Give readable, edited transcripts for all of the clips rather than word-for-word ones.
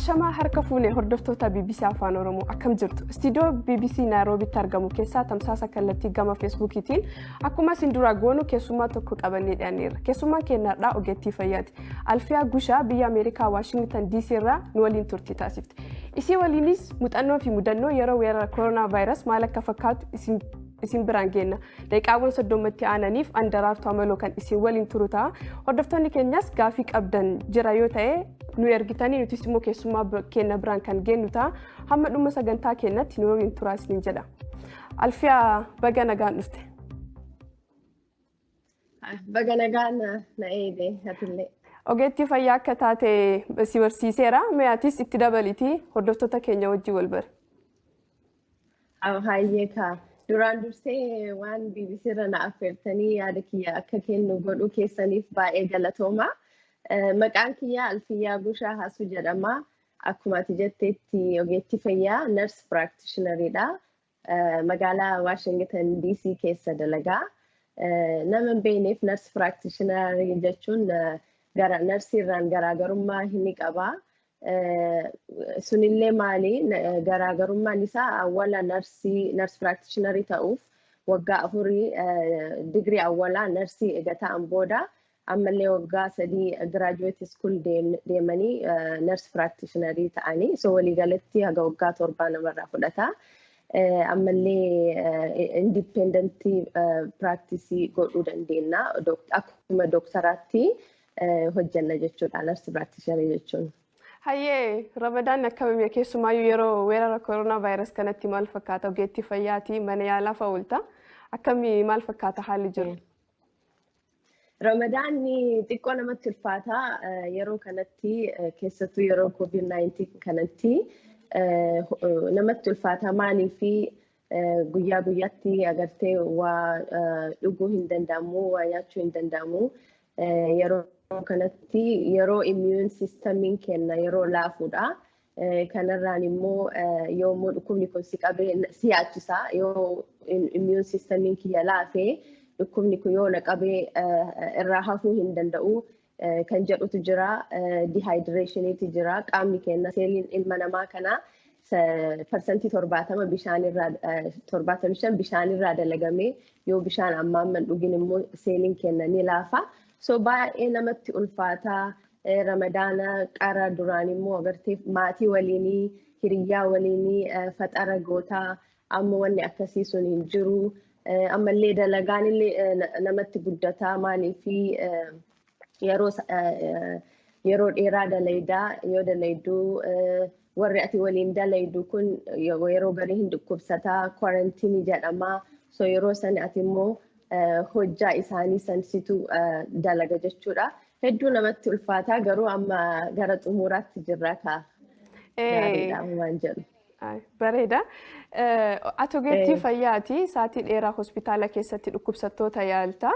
Ashamaa, harka fuune hordoftoota BBC Afaan Oromoo, akkam jirtu? Istiidiyoo BBC Naayiroobitti argamu keessaa tamsaasa kallattii gama Feesbuukiitiin akkuma isin dura goonu keessummaa tokko qabannee dhiyaanneerra. Keessummaan keenyarraa ogeettii fayyaati. Alfiyaa Gushaa biyya Ameerikaa Waashingtan DC irraa nu waliin turtii taasifte. Isii waliinis muuxannoo fi mudannoo yeroo weerara koronaa vaayirasi maal akka fakkaatu isin biraan geenna. Daqiiqaawwan 30tti aananiif an Daraartuu Amaloo kan isin waliin turu ta'a. Hordoftoonni keenyas gaafii qabdan jira yoo ta'e nu ergitanii, nutis immoo keessummaa keenya biraan kan geennu ta'a. Hamma dhuma sagantaa keenyatti nu waliin turaa isiniin jedha. Alfiyaa, baga nagaan dhufte. Baga nagaan na eege atillee. Ogeettii fayyaa akka taate si barsiiseera. Mee atis itti dabalitii hordoftoota keenya wajjin wal bari. Hayyee kaa. Duraan dursee waan BBC irra na affeertanii yaada kiyya akka kennu godhuu keessaniif baay'ee galatooma. Maqaan kiyya Alfiyyaa Gushaa Haasuu jedhama. Akkuma ati jetteetti ogeettii fayyaa nurse practitioneriidha. Magaalaa Waashingtan DC keessa dalagaa. Nama hin beekneef, nurse practitionerii jechuun gara narsiirraan garaagarummaa inni qaba. Sunillee maali? Garaagarummaan isaa awwala narsii nurse practitionerii ta'uuf waggaa 4 digirii awwalaa narsii eega ta'an booda, ammallee waggaa 3 graduate school deemanii nurse practitionerii ta'anii, so waliigalatti haga waggaa 7 namarraa fudhata. Ammallee independentii practice godhuu dandeenya. Akkuma dooktaraatti hojjenna jechuudha nurse practitionerii jechuun. Hayyee, Ramadaan akkamii? Keessumaayyuu yeroo weerara koronaa vaayirasi kanatti maal fakkaata? Ogeettii fayyaati, mana yaalaa fa'a oolta. Akkamii, maal fakkaata haalli jiru? Ramadaanni xiqqoo namatti ulfaata yeroo kanatti, keessattuu yeroo COVID-19 kanatti namatti ulfaata. Maaliif, guyyaa guyyaatti agartee waa dhuguu hin danda'amu, waa nyaachuu hin danda'amu. Yeroo kanatti yeroo immune systemiin kenna yeroo laafuudha. Kanarraan immoo yommuu dhukkubni kun si qabee si yaachisa. Yoo immune systemiin kiyya laafee, dhukkubni kun yoo na qabee irraa hafuu hin danda'u kan jedhutu jira. Dehydrationiitu jira. Qaamni keenya, seeliin ilma namaa kana 70% bishaanirraa, 75 bishaanirraa dalagamee, yoo bishaan amma amma hin dhugin immoo seeliin keenya ni laafa. So baay'ee namatti ulfaataa. Ramadaana qara duraan immoo agartee maatii waliinii, hiriyyaa waliinii faxara gootaa, amma wanni akkasii sun hin jiru. Ammallee dalagaan illee namatti guddataa. Maaliifi, yeroo dheeraa dalaydaa, yoo dalayduu warri ati waliin dalaydu kun yeroo garii hin dhukkubsataa, quarantine jedhama. So yeroo sani ati immoo hojjaa isaanii sansitu dalaga jechuudha. Hedduu namatti ulfaataa, garuu amma gara xumuraatti jirra kaa. Gaariidha waan jedhu. Bareeda. Ati ogeettii fayyaati. Sa'aatii dheeraa hospitaala keessatti dhukkubsattoota yaalta.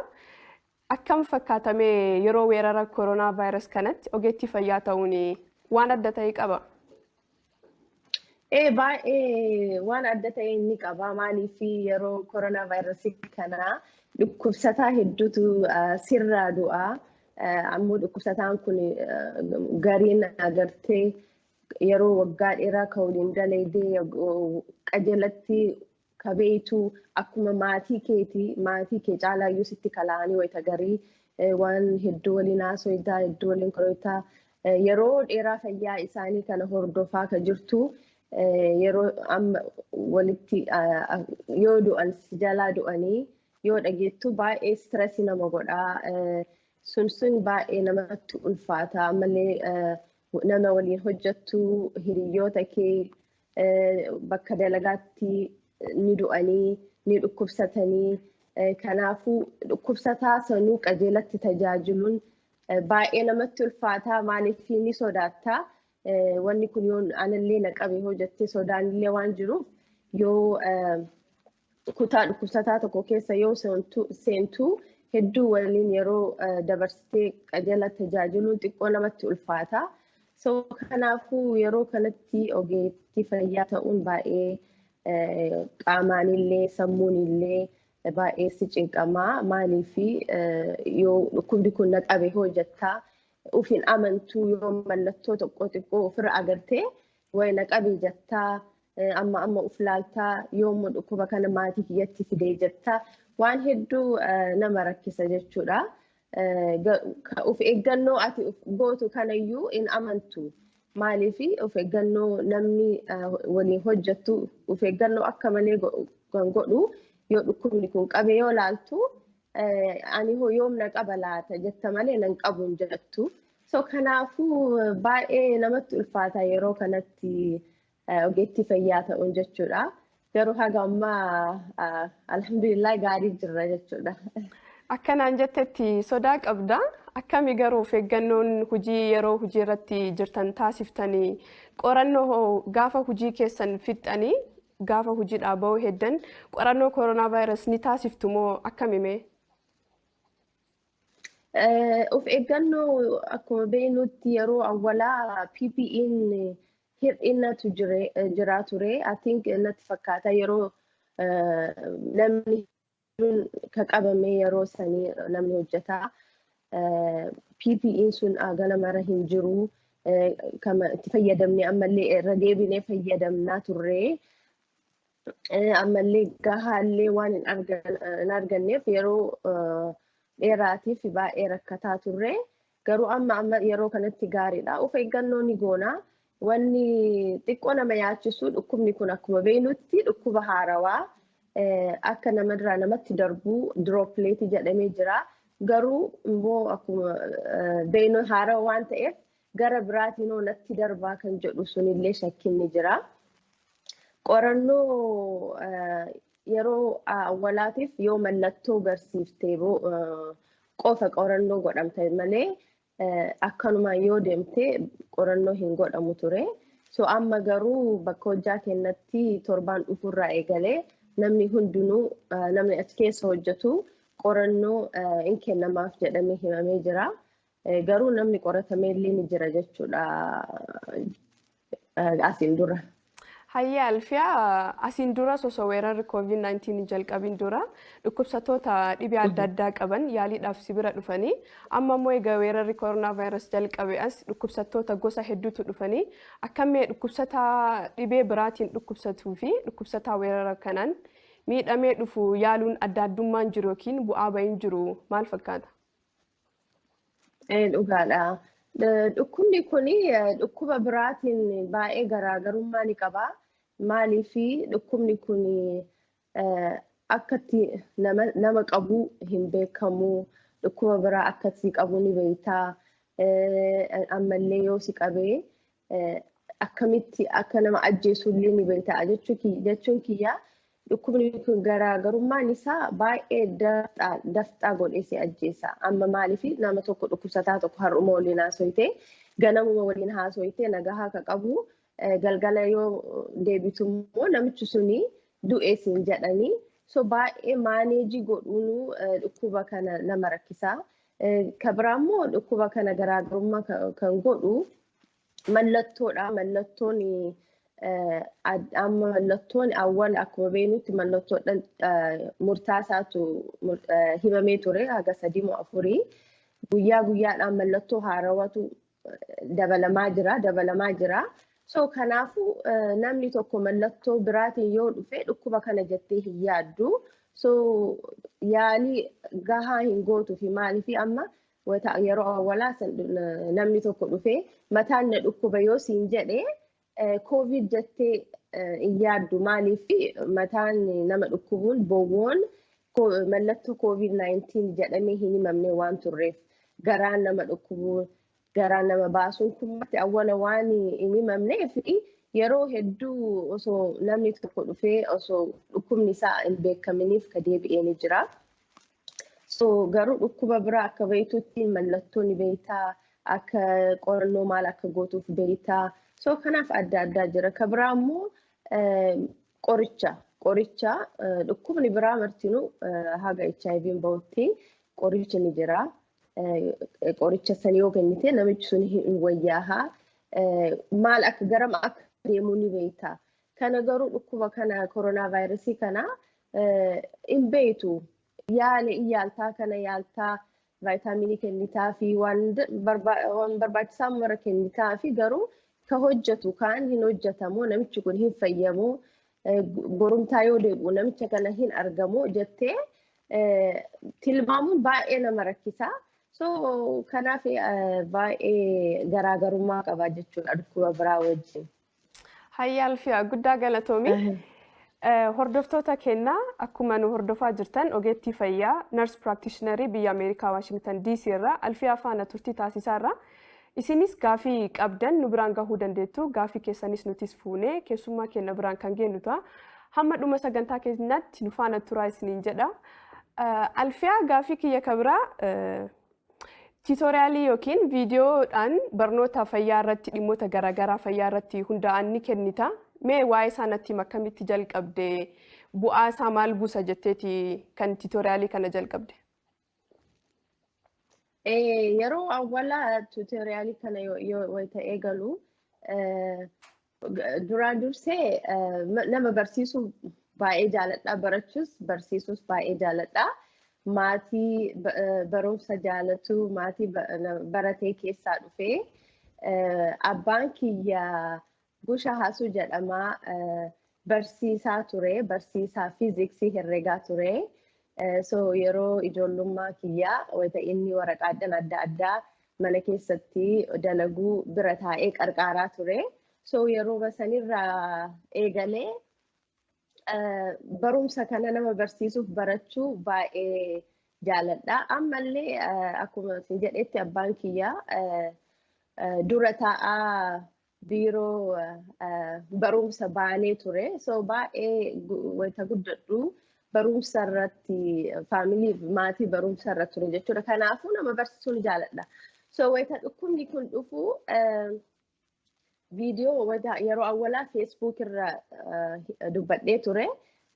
Akkam fakkaatamee yeroo weerara koronaa vaayirasi kanatti ogeettii fayyaa ta'uun waan adda ta'e qaba? Ee, baay'ee waan adda ta'e inni qaba. Maaliif, yeroo koronaa vaayirasii kana dhukkubsataa hedduutu sirraa du'a. Ammoo dhukkubsataan kun gariin agartee yeroo waggaa dheeraa ka waliin dalaydee, qajeelatti kabeetu, akkuma maatii keetii, maatii kee caalaayyuu sitti kala'anii, wayita garii waan hedduu waliin haasoitaa, hedduu waliin qorootaa, yeroo dheeraa fayyaa isaanii kana hordofaa ka jirtu, yeroo amma walitti yoo du'an, si jalaa du'anii yoo dhageettu, baay'ee stressii nama godhaa. Sun baay'ee namatti ulfaata. Ammallee nama waliin hojjettu, hiriyoota kee bakka dalagaatti ni du'anii, ni dhukkubsatanii. Kanaafuu dhukkubsataa sanuu qajeelatti tajaajiluun baay'ee namatti ulfaata. Maaliif, ni sodaattaa. Wanni kun yoo anallee na qabe hoo jettee sodaanillee waan jiruuf, yoo kutaa dhukkubsataa tokko keessa yoo seentu, hedduu waliin yeroo dabarsitee qajeela tajaajiluun xiqqoo namatti ulfaata. So kanaafuu yeroo kanatti ogeettii fayyaa ta'uun baay'ee qaamaanillee sammuunillee baay'ee si cinqamaa. Maaliif, yoo dhukkubni kun na qabe hoo jettaa. Uf hin amantuu, yoo mallattoo tokko xiqqoo ofirra agartee wayina qabii jettaa, amma amma uf laaltaa, yoommoo dhukkuba kana maatii kiyyatti fidee jettaa, waan hedduu nama rakkisa jechuudha. Of eeggannoo ati gootu kanayyuu hin amantu. Maaliif of eeggannoo namni waliin hojjettu of eeggannoo akka malee kan godhu yoo dhukkubni kun qabe yoo laaltu, ani hoo yoom na qaba laata jetta malee nan qabu hin jettu. So kanaafuu baay'ee namatti ulfaata yeroo kanatti ogeettii fayyaa ta'uun jechuudha. Garuu haga ammaa alhamdulillah gaarii jirra jechuudha. Akkanaan jettetti sodaa qabda. Akkami garuu of eeggannoon hojii yeroo hojii irratti jirtan taasiftanii, qorannoo gaafa hojii keessan fixxanii gaafa hojiidhaa bahuu heddan qorannoo koronaa vaayirasii ni taasiftu moo akkami mee? Of eeggannoo akkuma beeknutti yeroo awwalaa PPE'n hir'inatu jira ture. I think natti fakkaata yeroo namni ka qabame yeroo sanii namni hojjetaa. PPE'n sun gana mara hin jiru. Itti fayyadamne ammallee irra deebinee fayyadamnaa turre. Ammallee gahaallee waan hin arganneef yeroo dheeraatiif baay'ee rakkataa turre. Garuu amma amma yeroo kanatti gaariidha. Of eeggannoo ni goona. Wanni xiqqoo nama yaachisu, dhukkubni kun akkuma beeknutti dhukkuba haarawaa akka namarraa namatti darbu droplet jedhamee jira. Garuu immoo akkuma beeknu haarawaa waan ta'eef gara biraatiin natti darbaa kan jedhu sunillee shakkiin ni jira. Qorannoo yeroo awwalaatiif yoo mallattoo garsiiftee qofa qorannoo godhamte malee akkanumaan yoo deemte qorannoo hin godhamu ture. So amma garuu bakka hojjaa keenyatti torbaan dhufurraa eegalee namni hundinuu, namni achi keessa hojjetu qorannoo hin kennamaaf jedhamee himamee jira. Garuu namni qoratamee illee ni jira jechuudha asiin dura. Hayyee Alfiyaa, asiin dura osoo weerarri COVID-19 jalqabin dura dhukkubsattoota dhibee adda addaa qaban yaaliidhaaf si bira dhufanii, amma immoo egaa weerarri koronaa vaayirasii jalqabe as dhukkubsattoota gosa hedduutu dhufanii, akkamee dhukkubsataa dhibee biraatiin dhukkubsatuu fi dhukkubsataa weerara kanaan miidhamee dhufu yaaluun adda addummaan jiru yookiin bu'aa bahiin jiru maal fakkaata? Dhugaadha. Dhukkubni kun dhukkuba biraatiin baay'ee garaagarummaa ni qaba. Maaliif dhukkubni kun akkatti nama qabu hin beekamu. Dhukkuba biraa akkasii qabu ni beektaa. Ammallee yoo si qabee akkamitti akka nama ajjeesullee ni beektaa jechuun kiyya. Dhukkubni kun garaagarummaan isaa baay'ee dafxaa godhee si ajjeesa. Amma maaliif nama tokko, dhukkubsataa tokko har'uma waliin haasoyte, ganamuma waliin haasoyte nagaa akka qabu, galgala yoo deebitu immoo namichi suni du'ee siin jedhanii. So baay'ee manage godhuun dhukkuba kana nama rakkisa. Ka biraa immoo dhukkuba kana garaagarummaa kan godhu mallattoodha. Mallattoon amma mallattoon awwal akkuma beeknutti mallattoodhaan murtaasaatu himamee ture, haga sadii moo afurii. Guyyaa guyyaadhaan mallattoo haarawatu dabalamaa jira, dabalamaa jira. So kanaafuu namni tokko mallattoo biraatiin yoo dhufe dhukkuba kana jettee hin yaaddu. So yaalii gahaa hin gootuufi. Maaliif amma yeroo awwalaa namni tokko dhufee mataan na dhukkuba yoo siin jedhee COVID jettee hin yaaddu. Maaliif mataan nama dhukkubuun bowwoon mallattoo COVID-19 jedhamee hin himamne waan turreef, garaan nama dhukkubuun, garaan nama baasuun kun awwala waan hin himamneef yeroo hedduu osoo namni tokko dhufee osoo dhukkubni isaa hin beekaminiif ka deebi'ee ni jira. So garuu dhukkuba biraa akka beektutti mallattoo ni beektaa, akka qorannoo maal akka gootuuf beektaa. So kanaaf adda addaa jira. Ka biraa immoo qoricha. Qoricha dhukkubni biraa martinuu haga HIV'n bahutti qorichi ni jira. Qoricha san yoo kennite namichi sun hin wayyaahaa. Maal akka garam akka deemuu ni beekta. Kana garuu dhukkuba kana koronaa vaayirasii kana hin beektu. Yaali yaaltaa kana yaaltaa Vaayitaaminii kennitaa fi waan barbaachisaa mara kennitaa fi garuu ka hojjetu kaan hin hojjetamu, namichi kun hin fayyamu, borumtaa yoo deebi'u namicha kana hin argamu jettee tilmaamuun baay'ee nama rakkisa. So kanaaf baay'ee garaagarummaa qaba jechuudha dhukkuba biraa wajjin. Hayya Alfiyaa, guddaa galatoomi. Hordoftoota kennaa, akkuma nu hordofaa jirtan ogeettii fayyaa nurse practitioner biyya Ameerikaa Waashingtan DC irraa Alfiyaa faana turtii taasisaa irra. Isinis gaafii qabdan nu biraan gahuu dandeettu. Gaafii keessanis nutis fuunee keessummaa keenya biraan kan geenyu ta'a. Hamma dhuma sagantaa keenyatti nu faana turaa isiniin jedha. Alfiyaa, gaafii kiyya kabiraa, tutorial yookiin viidiyoodhaan barnoota fayyaa irratti, dhimmoota garaagaraa fayyaa irratti hundaa'an ni kennita. Mee waa'ee isaa natti himi. Akkamitti jalqabde? Bu'aa isaa maal buusa jetteeti kan tutorial kana jalqabde? Yeroo awwalaa tutorial kana yoo wayita eegalu, duraan dursee nama barsiisuu baay'ee jaaladha. Barachuus barsiisuus baay'ee jaaladha. Maatii barumsa jaalatu, maatii baratee keessaa dhufee, abbaan kiyya Gusha Hasuu jedhama, barsiisaa ture, barsiisaa fiiziksii herreegaa ture. So yeroo ijoollummaa kiyyaa wayita inni waraqaadhaan adda addaa mana keessatti dalaguu bira taa'ee qarqaaraa ture. So yeroo sanirraa eegalee barumsa kana nama barsiisuuf barachuu baay'ee jaaladha. Ammallee akkuma isin jedhetti abbaan kiyyaa dura taa'aa biiroo barumsa Baalee ture. So baay'ee wayita guddadhu barumsa irratti, faamilii maatii barumsa irra ture jechuudha. Kanaafuu nama barsiisuun jaaladha. So wayita dhukkubni kun dhufu, viidiyoo yeroo awwalaa Facebook irra dubbadhee ture.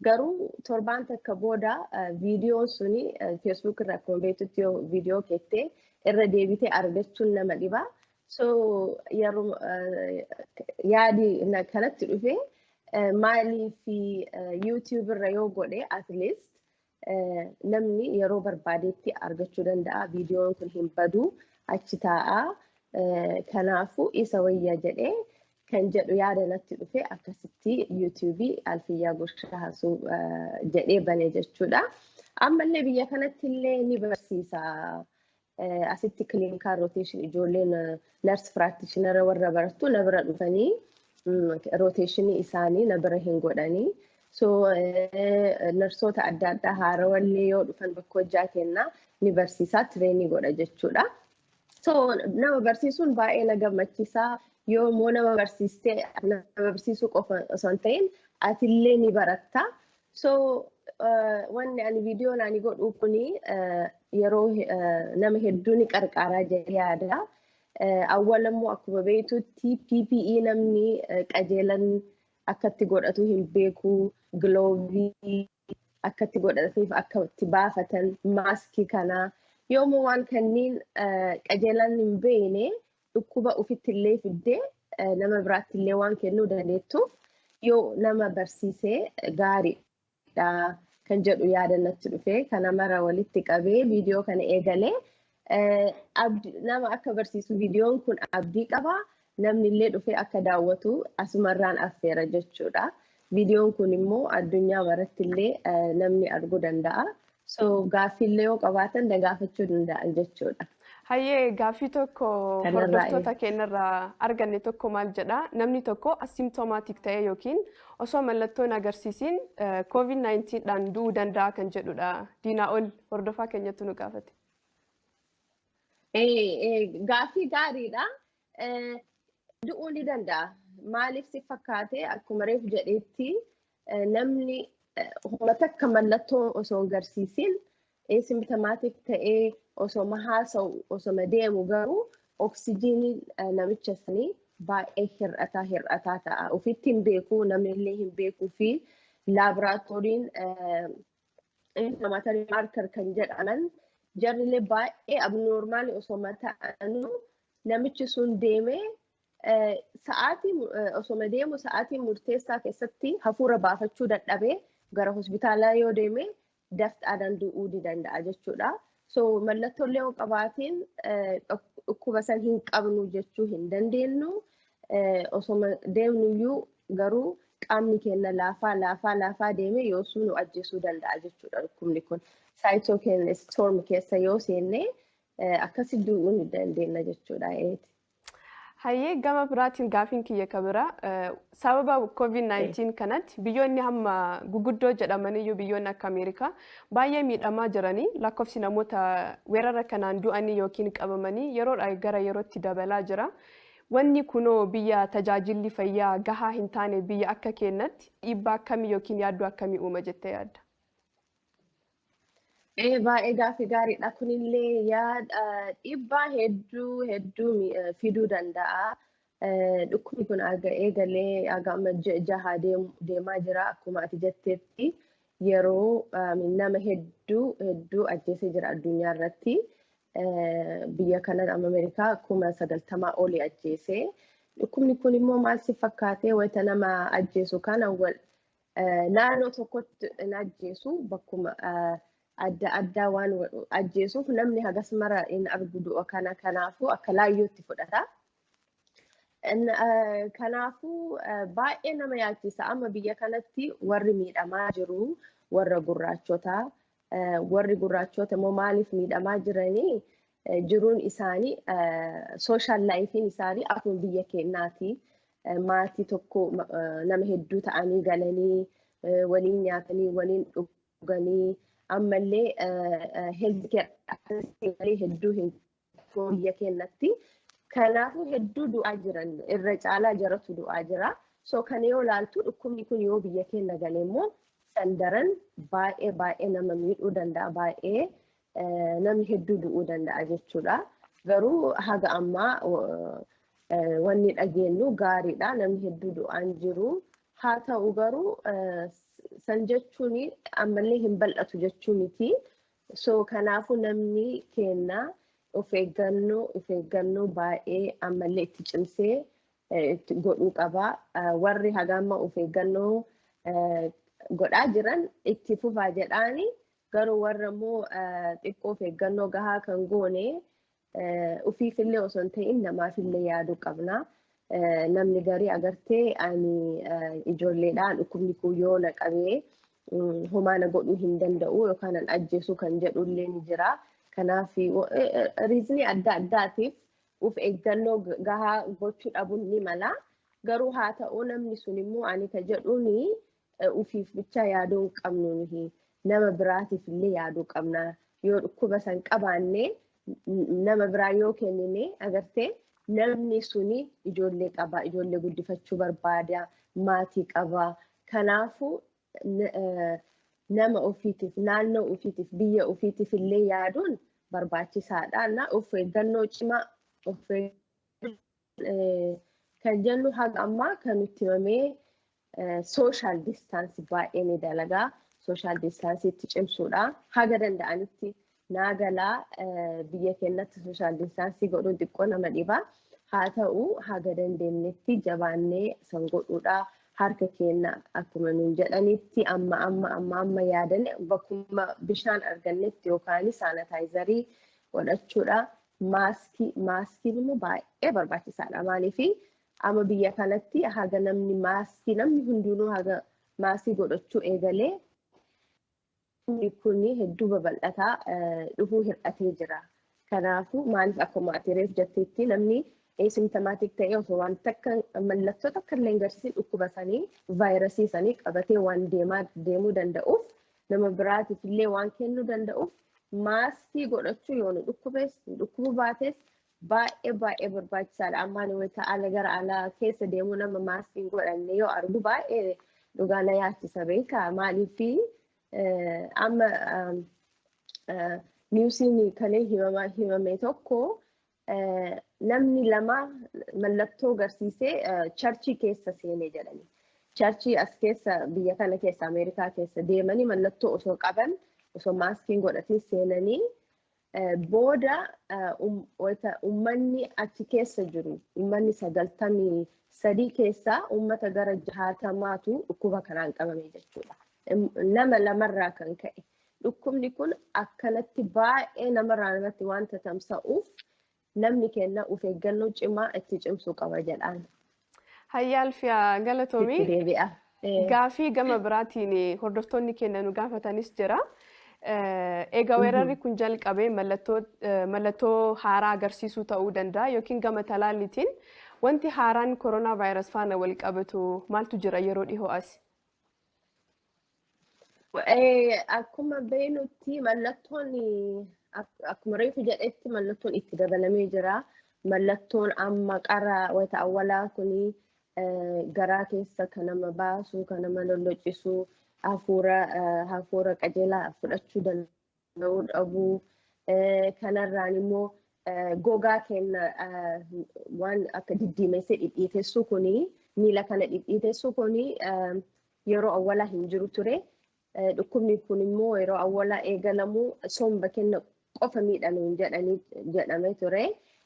Garuu torbaan takka booda viidiyoon suni Facebook irra akkuma beektutti yoo viidiyoo keettee irra deebitee argachuun nama dhiba. So yeroo yaadi kanatti dhufe, maaliif YouTube irra yoo godhe, at least namni yeroo barbaadetti argachuu danda'a. Viidiyoon kun hin badu, achi taa'a. Kanaafuu isa wayya jedhee kan jedhu yaada natti dhufe, akkasitti YouTube Alfiyyaa Gushaa Hasuu jedhee bane jechuudha. Ammallee biyya kanatti illee ni barsiisa. Asitti clinical rotation ijoolleen nurse practitioner warra barattu na bira dhufanii rotation isaanii na bira hin godhanii. So narsoota adda addaa haarawallee yoo dhufan bakka hojjaa kennaa ni barsiisaa, train godha jechuudha. So nama barsiisuun baay'ee na gammachiisaa. Yoo immoo nama barsiistee, nama barsiisuu qofa osoo hin ta'in atillee ni baratta. So wanni ani viidiyoon ani godhu kuni yeroo nama hedduu ni qarqaaraa jedhee yaada. Awwal immoo akkuma beektutti PPE namni qajeelan akkatti godhatu hin beeku, glove akkatti godhataniif akkatti baafatan, mask kanaa yoomuu waan kanneen qajeelan hin beekne, dhukkuba ofitti illee fiddee nama biraatti illee waan kennuu dandeettuuf, yoo nama barsiisee gaariidha kan jedhu yaada natti dhufe. Kana mara walitti qabee viidiyoo kana eegalee, nama akka barsiisu viidiyoon kun abdii qaba. Namni illee dhufee akka daawwatu asumarraan affeera jechuudha. Viidiyoon kun immoo addunyaa maratti illee namni arguu danda'a. So gaaffiillee yoo qabaatan na gaafachuu danda'an jechuudha. Hayyee, gaaffii tokko hordoftoota keenyarraa arganne tokko maal jedha? Namni tokko asymptomatic ta'e yookiin osoo mallattoo hin agarsiisiin COVID-19 dhaan du'uu danda'a kan jedhudha. Diinaa ol hordofaa keenyatti nu gaafate. Gaaffii gaariidha. Du'uu ni danda'a. Maaliif si fakkaate? Akkuma reefu jedheetti, namni humna takka mallattoo osoo hin agarsiisin, asymptomatic ta'ee osoo haasa'u, osoo deemu, garuu oksijiinii namicha sanii baay'ee hir'ataa hir'ataa ta'a. Ofitti hin beeku, namni illee hin beekuu fi laaboraatooriin inflammatory marker kan jedhaman jarrillee baay'ee abnormal osoo ta'anuu, namichi sun deemee sa'aatii osoo deemu sa'aatii murteessaa keessatti hafuura baafachuu dadhabee gara hospitaalaa yoo deeme, dafxaadhaan du'uu ni danda'a jechuudha. So mallattoolee yoo qabaatiin dhukkuba san hin qabnu jechuu hin dandeenyu. Osoma deemnuyyuu garuu qaamni keenya laafaa laafaa laafaa deeme yoosuu nu ajjeesuu danda'a jechuudha dhukkubni kun. Cytokine storm keessa yoo seenne akkasi du'uu ni dandeenya jechuudha. Hayyee, gama biraatiin gaafiin kiyya ka biraa, sababa COVID-19 kanatti biyyoonni hamma guguddoo jedhamaniyyuu, biyyoonni akka Ameerikaa baay'ee miidhamaa jiranii, lakkoofsi namoota weerara kanaan du'anii yookiin qabamanii yeroodhaa gara yerootti dabalaa jira. Wanni kunoo biyya tajaajilli fayyaa gahaa hin taane, biyya akka keenyatti dhiibbaa akkamii yookiin yaaddoo akkamii uuma jettee yaadda? Baay'ee gaaffii gaariidha. Kunillee yaada dhiibbaa hedduu hedduu fiduu danda'a. Dhukkubni kun eegalee haga amma 6 deemaa jira, akkuma ati jetteetti yeroo nama hedduu hedduu ajjeesee jira addunyaa irratti. Biyya kana amma Ameerikaa 90,000 olii ajjeese. Dhukkubni kun immoo maal si fakkaatee, wayita nama ajjeesu kana naannoo tokkotti hin ajjeesu, bakkuma adda addaa waan ajjeesuuf namni hagas mara hin argu du'a kana, kanaafuu akka laayyootti fudhata. Kanaafuu baay'ee nama yaachisa. Amma biyya kanatti warri miidhamaa jiru warra gurraachota. Warri gurraachota immoo maaliif miidhamaa jiranii? Jiruun isaanii, social lifeiin isaanii akkuma biyya keenyaati. Maatii tokko nama hedduu ta'anii galanii waliin nyaatanii, waliin dhuganii, ammallee health care hedduu hin biyya keenyatti. Kanaafuu hedduu du'aa jiran, irra caalaa jaratu du'aa jira. So kana yoo ilaaltu, dhukkubni kun yoo biyya keenya gale immoo san daran baay'ee baay'ee nama miidhuu danda'a, baay'ee namni hedduu du'uu danda'a jechuudha. Garuu haga ammaa wanni dhageenyu gaariidha. Namni hedduu du'aan jiru. Haa ta'u garuu san jechuun ammallee hin bal'atu jechuu miti. So kanaafuu namni keenya of eeggannoo baay'ee ammallee itti cimsee itti godhuu qaba. Warri haga amma of eeggannoo godhaa jiran itti fufaa jedhaani, garuu warra immoo xiqqoo of eeggannoo gahaa kan goone, ofiifillee osoo hin ta'in namaafillee yaaduu qabna. Namni garii agartee, ani ijoolleedhaan, dhukkubni kun yoo na qabee homaa na godhuu hin danda'u yookaan an ajjeesuu kan jedhullee ni jira. Kanaaf reasonii adda addaatiif of eeggannoo gahaa gochuu dhabuun ni mala. Garuu haa ta'u, namni sun immoo ani ka jedhuuni, ofiif bicha yaaduu hin qabnu nuyi, nama biraatiif illee yaaduu qabna. Yoo dhukkuba san qabaanne nama biraa yoo kennine, agartee, namni suni ijoollee qaba, ijoollee guddifachuu barbaada, maatii qaba. Kanaafuu nama ofiitiif, naannoo ofiitiif, biyya ofiitiif illee yaaduun barbaachisaadha. Na of eeggannoo cimaa of kan jennu haga ammaa kan nutti himamee social distance baay'ee ni dalagaa. Social distance itti cimsuudha. Haga danda'anitti naagalaa, biyya keenyatti social distance godhuun xiqqoo nama dhiba. Haa ta'u, haga dandeenyetti jabaannee san godhuudha. Harka keenya akkuma nuun jedhanitti amma amma amma amma yaadan bakkuma bishaan argannetti yookaan sanitizerii godhachuudha. Maskiin immoo baay'ee barbaachisaadha. Maaliif, amma biyya kanatti haga namni maskii, namni hundinuu haga maskii godhachuu eegalee kun hedduu babal'ataa dhufuu hir'atee jira. Kanaafuu maaliif, akkuma ati reef jetteetti, namni asymptomatic ta'ee osoo waan takka, mallattoo takka illee hin agarsiisin dhukkuba sanii, vaayirasii sanii qabatee waan deemaa deemuu danda'uuf, nama biraatiif illee waan kennuu danda'uuf, maskii godhachuu yoo nu dhukkubees nu dhukkubuu baates baay'ee baay'ee barbaachisaadha. Ammaan wayita ala gara alaa keessa deemuu nama maskii hin godhanne yoo argu baay'ee dhugaa na yaachisa, beekaa. Maaliif, amma newsiin kalee himame tokko, namni lama mallattoo agarsiisee churchii keessa seenee jedhani. Churchii as keessa, biyya kana keessa, Ameerikaa keessa deemanii mallattoo osoo qaban, osoo maskiin godhatin seenanii, booda uummanni achi keessa jiru, uummanni 93 keessaa uummata gara 60tu dhukkuba kanaan qabame jechuudha. Nama lamarraa kan ka'e. Dhukkubni kun akkanatti baay'ee namarraa namatti waan tatamsa'uuf namni keenya of eeggannoo cimaa itti cimsuu qaba jedhaan. Hayyaa Alfiyaa, galatoomii. Deebi'a. Gaafii gama biraatiin hordoftoonni keenya nu gaafatanis jira. Egaa weerarri kun jalqabee mallattoo haaraa agarsiisuu ta'uu danda'a yookiin gama talaalliitiin wanti haaraan koronaa vaayirasii faana wal qabatu maaltu jira yeroo dhihoo as? Akkuma beeknutti, mallattoon akkuma reefu jedhetti mallattoon itti dabalamee jira. Mallattoon amma qara wayita awwalaa kuni garaa keessa kan nama baasu, kan nama lollocisu, hafuura qajeelaa fudhachuu danda'uu dhabuu, kanarraan immoo gogaa keenya waan akka diddiimessee dhidhiitessuu kuni, miila kana dhidhiitessuu kuni yeroo awwalaa hin jiru ture. Dhukkubni kun immoo yeroo awwalaa eegalamu somba keenya qofa miidhanuun jedhanii jedhamee ture.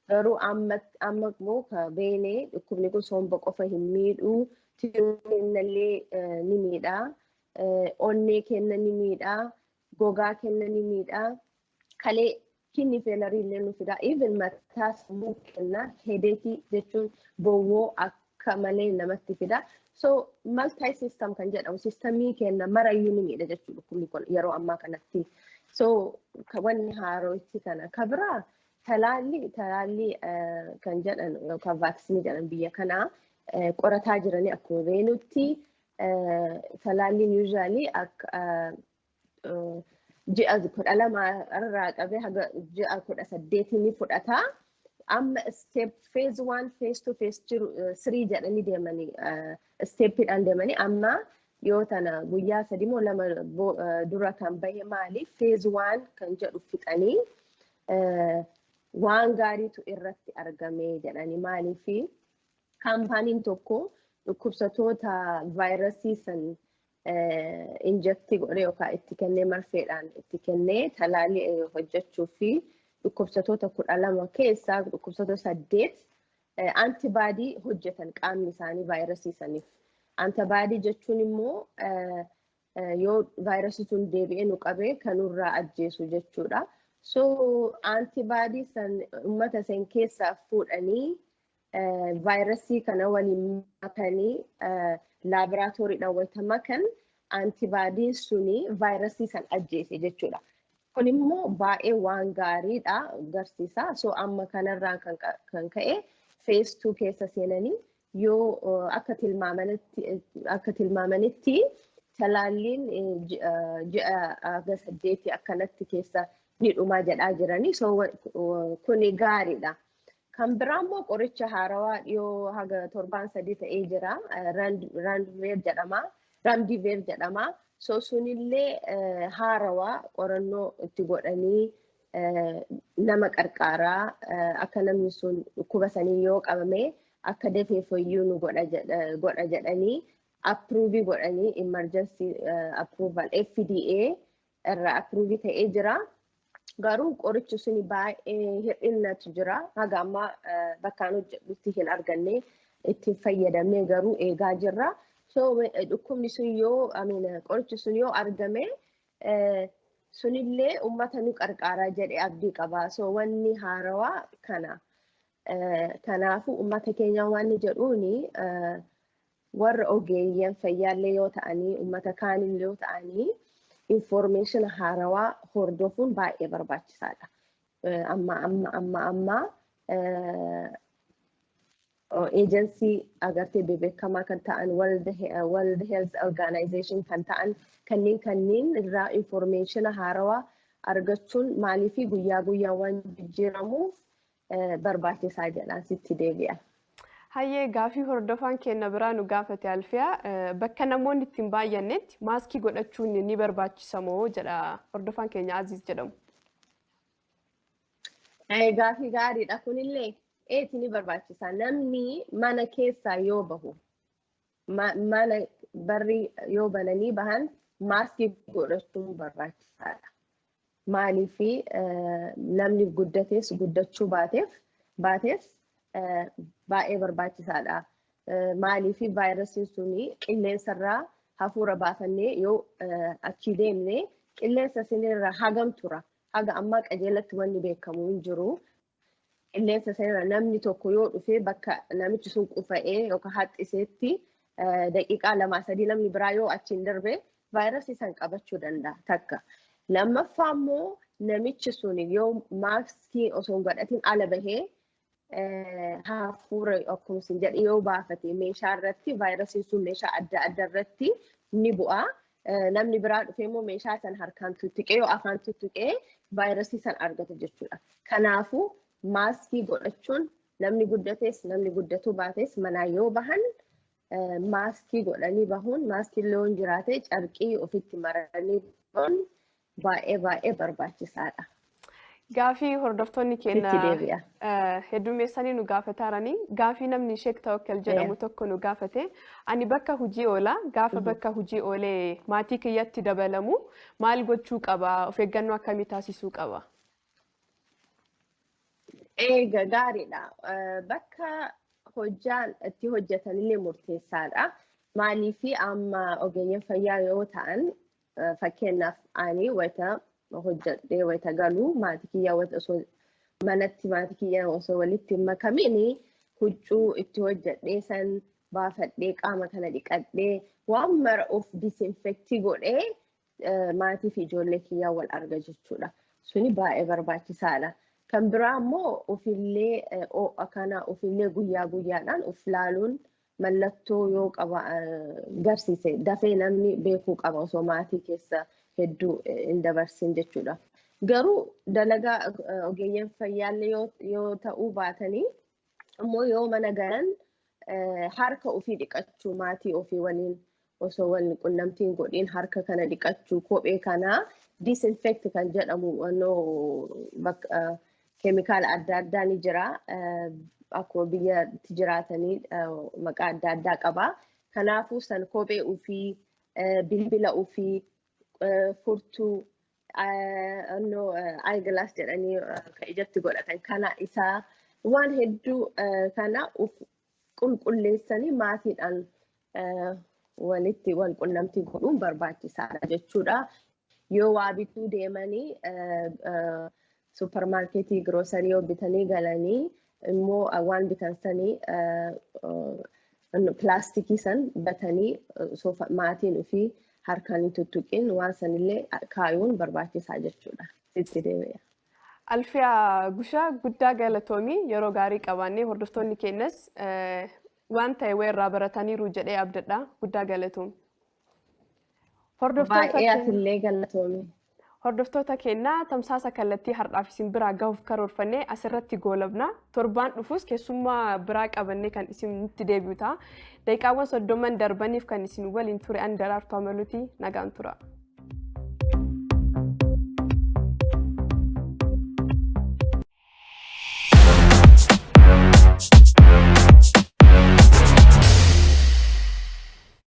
Garuu amma amma immoo ka beene dhukkubni kun somba qofa hin miidhuu, tiruu keenyallee ni miidha, onnee keenya ni miidha, gogaa keenya ni miidha, kalee kidney failure illee nu fida. Even mataa sammuu keenya headache jechuun bowwoo akka malee namatti fida. So multi system kan jedhamu systemii keenya marayyuu ni miidha jechuudha dhukkubni kun yeroo ammaa kanatti. So wanni haarootti kana kabira talaallii kan jedhan yookaan vaaksiinii jedhan biyya kanaa qorataa jiranii. Akkuma beeknutti talaalliin usually akka ji'a 12 irraa qabee haga ji'a 18 ni fudhata. Amma step phase one, phase two, phase three jedhanii deemanii, steppiidhaan deemanii, amma yoo tana guyyaa 3 moo 2 dura kan bahe maali, phase one kan jedhu fixanii waan gaariitu irratti argame jedhanii. Maaliifi kaampaaniin tokko dhukkubsatoota vaayirasii san inject godhee yookaan itti kennee, marfeedhaan itti kennee talaallii hojjechuu fi dhukkubsatoota 12 keessaa dhukkubsatoota saddeet antibody hojjetan qaamni isaanii vaayirasii saniif. Antibody jechuun immoo yoo vaayirasii sun deebi'ee nu qabee kan nurraa ajjeesu jechuudha. So antibody san uummata san keessaa fuudhanii vaayirasii kana waliin makanii laaboraatooriidhaan wayita makan antibodyn suni vaayirasii san ajjeese jechuudha. Kun immoo baay'ee waan gaariidha agarsiisa. So amma kanarraan kan ka'e phase 2 keessa seenanii yoo akka tilmaamanitti talaalliin ji'a haga 8 akkanatti keessa ni dhumaa jedhaa jiranii. So kuni gaariidha. Kan biraa immoo qoricha haarawaa dhiyoo haga torbaan 3 ta'ee jira. Remdesivir jedhama. Remdesivir jedhama. So sunillee haarawaa qorannoo itti godhanii nama qarqaaraa, akka namni sun dhukkuba sanii yoo qabame akka dafee fayyuu nu godha jedhanii approve godhanii, emergency approval FDA irraa approve ta'ee jira. Garuu qorichi suni baay'ee hir'innatu jira. Haga ammaa bakkaan hojjedhutti hin arganne, ittiin fayyadamne garuu eegaa jirra. So dhukkubni sun yoo, qorichi sun yoo argame, sunillee uummata nu qarqaaraa jedhee abdii qaba. So wanni haarawaa kana. Kanaafuu uummata keenya wanni jedhuuni, warra ogeeyyan fayyaallee yoo ta'anii, uummata kaanillee yoo ta'anii, information haarawaa hordofuun baay'ee barbaachisaadha. Amma agency agartee beekamaa kan ta'an, World Health Organization kan ta'an, kanneen irraa information haarawaa argachuun maaliifi guyyaa guyyaa waan jijjiiramuuf barbaachisaa jedhaan sitti deebi'a. Hayyee, gaafii hordofaan keenya biraa nu gaafate Alfiyaa, bakka namoonni ittiin baay'annetti maaskii godhachuun ni barbaachisa moo jedha hordofaan keenya Aziz jedhamu. Gaafii gaariidha kunillee. Eeti, ni barbaachisa. Namni mana keessaa yoo bahu, mana barri yoo bananii bahan, maaskii godhachuun barbaachisaadha. Maaliifi namni guddates guddachuu baatees baay'ee barbaachisaadha. Maaliifi vaayirasiin suni qilleensarraa hafuura baafannee yoo achi deemne Qilleensa sanirra hagam tura? Haga ammaa qajeelatti wanni beekamu hin jiru. Qilleensa sanirra namni tokko yoo dhufe, bakka namichi sun qufa'ee yookaan haxxiseetti daqiiqaa 2, 3 namni biraa yoo achiin darbe vaayirasii san qabachuu danda'a takka. Lammaffaa immoo namichi sun yoo maaskii osoo hin godhatin ala bahee hafuura, akkuma isin jedhe, yoo baafate meeshaa irratti, vaayirasiin sun meeshaa adda adda irratti ni bu'a. Namni biraa dhufee immoo meeshaa san harkaan tuttuqee yoo afaan tuttuqee vaayirasii san argata jechuudha. Kanaafuu maaskii godhachuun, namni guddates namni guddatuu baates, manaa yoo bahan maaskii godhanii bahuun, maaskii illee yoo jiraate carqii ofitti maranii bahuun baay'ee baay'ee barbaachisaadha. Gaafii hordoftoonni keenya heddumeessanii nu gaafataaranii, gaafii namni Sheek Tawakkal jedhamu tokko nu gaafate: "Ani bakka hojii oola. Gaafa bakka hojii oolee maatii kiyyatti dabalamu maal gochuu qaba? Of eeggannoo akkamii taasisuu qaba?" Eega, gaariidha. Bakka hojjaan itti hojjetanillee murteessaadha. Maaliif, amma ogeeyyiin fayyaa yoo ta'an, fakkeenyaaf ani wayita hojjedhee wayita galuu maatii kiyyaa wayita osoo manatti maatii kiyyaa osoo walitti hin makamiin huccuu itti hojjedhee san baafadhee, qaama kana dhiqadhee, waan mara of disinfect godhee maatii fi ijoollee kiyyaa wal arga jechuudha. Suni baay'ee barbaachisaadha. Kan biraa immoo ofillee ho'a kana ofillee guyyaa guyyaadhaan of laaluun, mallattoo yoo qaba garsiise dafee namni beekuu qaba osoo maatii keessa hedduu hin dabarsin jechuudha. Garuu dalagaa ogeeyyiin fayyaallee yoo ta'uu baatanii immoo, yoo mana galan harka ofii dhiqachuu, maatii ofii waliin osoo wal qunnamtiin godhiin harka kana dhiqachuu, kophee kanaa disinfect kan jedhamu bakka keemikaala adda addaa ni jira. Akkuma biyyatti jiraatanii maqaa adda addaa qaba. Kanaafuu san kophee ofii, bilbila ofii, furtuu, eyeglass jedhanii kan ijatti godhatan kana isaa, waan hedduu kana of qulqulleessanii maatiidhaan walitti wal qunnamtii godhuun barbaachisaadha jechuudha. Yoo waa bituu deemanii, suuparmaarkeetii grocery yoo bitanii galanii immoo, waan bitan sanii pilaastikii san batanii maatiin ofii harkaan hin tuttuqin waan sanillee kaayuun barbaachisaa jechuudha. Sitti deebi'a. Alfiyaa Gushaa, guddaa galatoomii. Yeroo gaarii qabaannee, hordoftoonni keenyas waan ta'e irraa barataniiru jedhee abdadha. Guddaa galatoomi. Baay'ee atillee galatoomi. Hordoftoota keenyaa, tamsaasa kallattii har'aaf isin biraa gahuuf karoorfannee asirratti goolabna. Torbaan dhufus keessummaa biraa qabannee kan isin nutti deebi'u ta'a. Daqiiqaawwan 30n darbaniif kan isin waliin ture an Daraartuu Amaluuti. Nagaan tura.